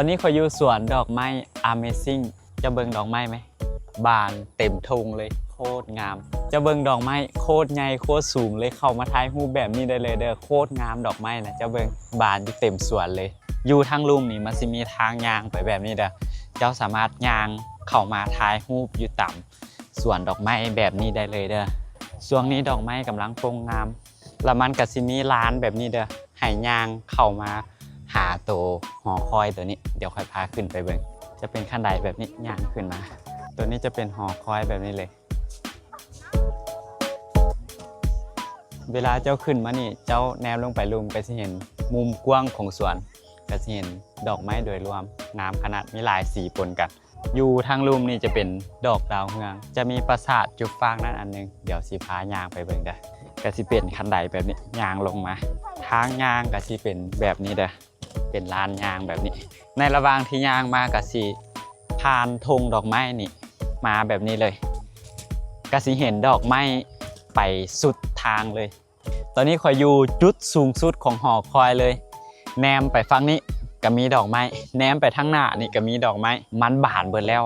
ຕອນນີ້ຂ້ອຍຢູ່ສວນດອກໄມ້ Amazing ເຈົ້າເບິ່ງດອກໄມ້ໄໝ? ບານເຕັມທົ່ງເລີຍ ໂຄດງາມ. ເຈົ້າເບິ່ງດອກໄມ້ໂຄດໃຫຍ່ໂຄດສູງເລີຍ ເຂົ້າມາຖ່າຍຮູບແບບນີ້ໄດ້ເລີຍເດີ້ ໂຄດງາມດອກໄມ້ນະ. ເຈົ້າເບິ່ງບານຢູ່ເຕັມສວນເລີຍ. ຢູ່ທາງລຸ່ມນີ້ມັນຊິມີທາງຍ່າງໄປແບບນີ້ເດີ້ ເຈົ້າສາມາດຍ່າງເຂົ້າມາຖ່າຍຮູບຢູ່ຕາມສວນດອກໄມ້ແບບນີ້ໄດ້ເລີຍເດີ້. ຊ່ວງນີ້ດອກໄມ້ກຳລັງປົ່ງງາມ ລະມັນກະຊິມີລານແບບນີ້ເດີ້ ໃຫ້ຍ່າງເຂົ້າມາຫາໂຕຫໍຄອຍໂຕນີ້. ດຽວຂ້ອຍພາຂຶ້ນໄປເບິ່ງ ຈະເປັນຂັ້ນໄດແບບນີ້ ຍ່າງຂຶ້ນມາ. ໂຕນີ້ຈະເປັນຫໍຄອຍແບບນີ້ເລີຍ. ເວລາເຈົ້າຂຶ້ນມານີ້ ເຈົ້າແນມລົງໄປລຸ່ມ ກະຊິເຫັນມຸມກວ້າງຂອງສວນ ກະຊິເຫັນດອກໄມ້ໂດຍລວມງາມຂະໜາດ ມີຫຼາຍສີປົນກັນ. ຢູ່ທາງລຸ່ມນີ້ຈະເປັນດອກດາວເຮືອງ ຈະມີປາສາດຈຸບຟາກນັ້ນອັນໜຶ່ງ ດຽວຊິພາຍ່າງໄປເບິ່ງເດີ້. ກະຊິເປັນຂັ້ນໄດແບບນີ້ ຍ່າງລົງມາ ທາງຍ່າງກະຊິເປັນແບບນີ້ເດີ້ ເປັນລານຍ່າງແບບນີ້. ໃນລະຫວ່າງທີ່ຍ່າງມາກະຊິຜ່ານທົ່ງດອກໄມ້ນີ້ມາແບບນີ້ເລີຍ ກະຊິເຫັນດອກໄມ້ໄປສຸດທາງເລີຍ. ຕອນນີ້ຂ້ອຍຢູ່ຈຸດສູງສຸດຂອງຫໍຄອຍເລີຍ ແນມໄປຝັ່ງນີ້ກະມີດອກໄມ້ ແນມໄປທາງໜ້ານີ້ກະມີດອກໄມ້ ມັນບານເບິດແລ້ວ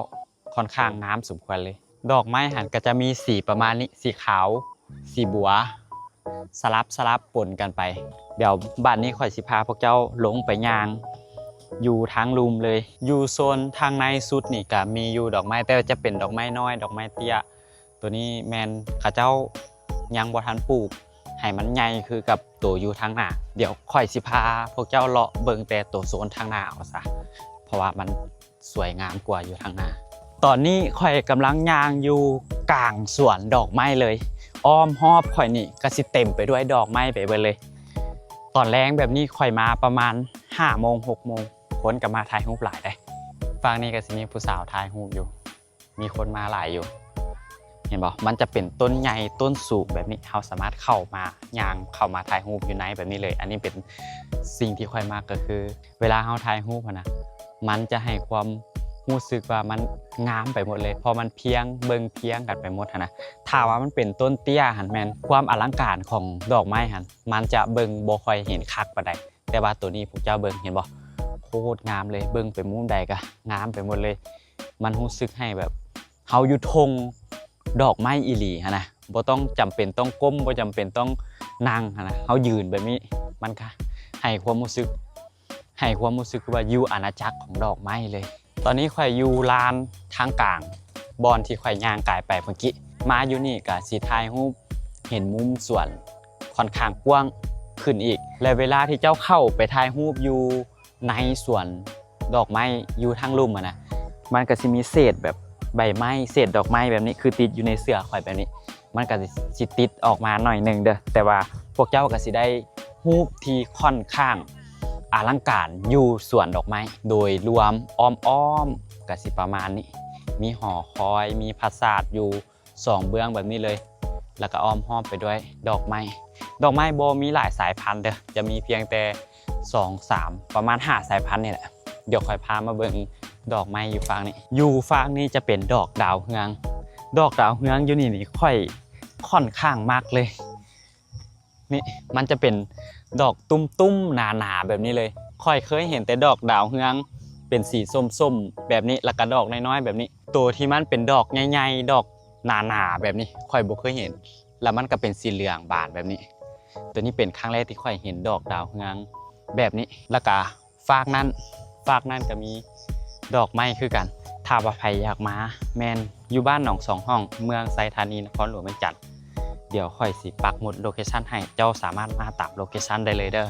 ຄ່ອນຂ້າງງາມສົມຄວນເລີຍ. ດອກໄມ້ຫັ້ນກະຈະມີສີປະມານນີ້ ສີຂາວ ສີບົວ ສະຫຼັບສະຫຼັບປົນກັນໄປ. ດຽວບາດນີ້ຂ້ອຍຊິພາພວກເຈົ້າລົງໄປຍ່າງຢູ່ທາງລຸ່ມເລີຍ. ຢູ່ໂຊນທາງໃນສຸດນີ້ກະມີຢູ່ດອກໄມ້ ແຕ່ວ່າຈະເປັນດອກໄມ້ນ້ອຍ ດອກໄມ້ເຕ້ຍ. ໂຕນີ້ແມ່ນເຂົາເຈົ້າຍັງບໍ່ທັນປູກໃຫ້ມັນໃຫຍ່ຄືກັບໂຕຢູ່ທາງໜ້າ. ດຽວຂ້ອຍຊິພາພວກເຈົ້າເລາະເບິ່ງແຕ່ໂຕໂຊນທາງໜ້າເອົາຊະ ເພາະວ່າມັນສວຍງາມກວ່າຢູ່ທາງໜ້າ. ຕອນນີ້ຂ້ອຍກຳລັງຍ່າງຢູ່ກາງສວນດອກໄມ້ເລີຍ ອ້ອມຮອບຂ້ອຍນີ້ກະຊິເຕັມໄປດ້ວຍດອກໄມ້ໄປເບິດເລີຍ. ຕອນແລງແບບນີ້ຂ້ອຍມາປະມານຫ້າໂມງ ຫົກໂມງ ຄົນກະມາຖ່າຍຮູບຫຼາຍເດ້. ຝັ່ງນີ້ກະຊິມີຜູ້ສາວຖ່າຍຮູບຢູ່ ມີຄົນມາຫຼາຍຢູ່ ເຫັນບໍ່? ມັນຈະເປັນຕົ້ນໃຫຍ່ຕົ້ນສູງແບບນີ້ ເຮົາສາມາດເຂົ້າມາ ຍ່າງເຂົ້າມາຖ່າຍຮູບຢູ່ໃນແບບນີ້ເລີຍ. ອັນນີ້ເປັນສິ່ງທີ່ຂ້ອຍມັກ ກະຄືເວລາເຮົາຖ່າຍຮູບຫັ້ນນະ ມັນຈະໃຫ້ຄວາມຮູ້ສຶກວ່າມັນງາມໄປໝົດເລີຍ ເພາະມັນພຽງ ເບິ່ງພຽງກັນໄປໝົດຫັ້ນນະ. ຖ້າວ່າມັນເປັນຕົ້ນເຕ້ຍຫັ້ນ ແມ່ນຄວາມອະລັງການຂອງດອກໄມ້ຫັ້ນ ມັນຈະເບິ່ງບໍ່ຄ່ອຍເຫັນຄັກປານໃດ. ແຕ່ວ່າໂຕນີ້ພວກເຈົ້າເບິ່ງ ເຫັນບໍ່? ໂຄດງາມເລີຍ ເບິ່ງໄປມຸມໃດກະງາມໄປໝົດເລີຍ. ມັນຮູ້ສຶກໃຫ້ແບບເຮົາຢູ່ທົ່ງດອກໄມ້ອີ່ຫຼີຫັ້ນນະ ບໍ່ຕ້ອງຈຳເປັນຕ້ອງກົ້ມ ບໍ່ຈຳເປັນຕ້ອງນັ່ງຫັ້ນນະ ເຮົາຢືນແບບນີ້ ມັນກະໃຫ້ຄວາມຮູ້ສຶກ ໃຫ້ຄວາມຮູ້ສຶກຄືວ່າຢູ່ອານາຈັກຂອງດອກໄມ້ເລີຍ. ຕອນນີ້ຂ້ອຍຢູ່ລານທາງກາງ ບ່ອນທີ່ຂ້ອຍຍ່າງກາຍໄປເມື່ອກີ້. ມາຢູ່ນີ້ກະຊິຖ່າຍຮູບເຫັນມຸມສວນ ຂ້ອນຂ້າງກວ້າງຂຶ້ນອີກ ແລະ ເວລາທີ່ເຈົ້າເຂົ້າໄປຖ່າຍຮູບຢູ່ໃນສວນດອກໄມ້ຢູ່ທາງລຸ່ມຫັ້ນນະ ມັນກະຊິມີເສດແບບໃບໄມ້ ເສດດອກໄມ້ແບບນີ້ ຄືຕິດຢູ່ໃນເສື້ອຂ້ອຍແບບນີ້ ມັນກະຊິຕິດອອກມາໜ້ອຍໜຶ່ງເດີ້ ແຕ່ວ່າພວກເຈົ້າກະຊິໄດ້ຮູບທີ່ຂ້ອນຂ້າງອະລັງການຢູ່ສວນດອກໄມ້. ໂດຍລວມອ້ອມໆກະຊິປະມານນີ້ ມີຫໍຄອຍ ມີປາສາດຢູ່ ສອງເບື້ອງແບບນີ້ເລີຍ ແລ້ວກະອ້ອມຮອບໄປດ້ວຍດອກໄມ້. ດອກໄມ້ບໍ່ມີຫຼາຍສາຍພັນເດີ້ ຈະມີພຽງແຕ່ສອງສາມ ປະມານຫ້າສາຍພັນນີ້ແຫຼະ. ດຽວຂ້ອຍພາມາເບິ່ງດອກໄມ້ຢູ່ຟາກນີ້. ຢູ່ຟາກນີ້ຈະເປັນດອກດາວເຮືອງ. ດອກດາວເຮືອງຢູ່ນີ້ນີ້ ຂ້ອຍຂ້ອນຂ້າງມັກເລີຍ. ນີ້ ມັນຈະເປັນດອກຕຸ້ມໆ ໜາໆ ແບບນີ້ເລີຍ. ຂ້ອຍເຄີຍເຫັນແຕ່ດອກດາວເຮືອງເປັນສີສົ້ມໆ ແບບນີ້ ແລ້ວກະດອກນ້ອຍໆ ແບບນີ້. ໂຕທີ່ມັນເປັນດອກໃຫຍ່ໆ ດອກໜາໆ ແບບນີ້ ຂ້ອຍບໍ່ເຄີຍເຫັນ. ແລ້ວມັນກະເປັນສີເຫຼືອງບານແບບນີ້. ໂຕນີ້ເປັນຄັ້ງແລກທີ່ຂ້ອຍເຫັນດອກດາວເຮືອງແບບນີ້. ແລ້ວກະ ຟາກນັ້ນ ຟາກນັ້ນກະມີດອກໄມ້ຄືກັນ. ຖ້າວ່າໃຜຢາກມາ ແມ່ນຢູ່ບ້ານໜອງສອງຫ້ອງ ເມືອງໄຊທານີ ນະຄອນຫຼວງວຽງຈັນ. ດຽວຂ້ອຍຊິປັກໝຸດໂລເຄຊັນໃຫ້ ເຈົ້າສາມາດມາຕາມໂລເຄຊັນໄດ້ເລີຍເດີ້.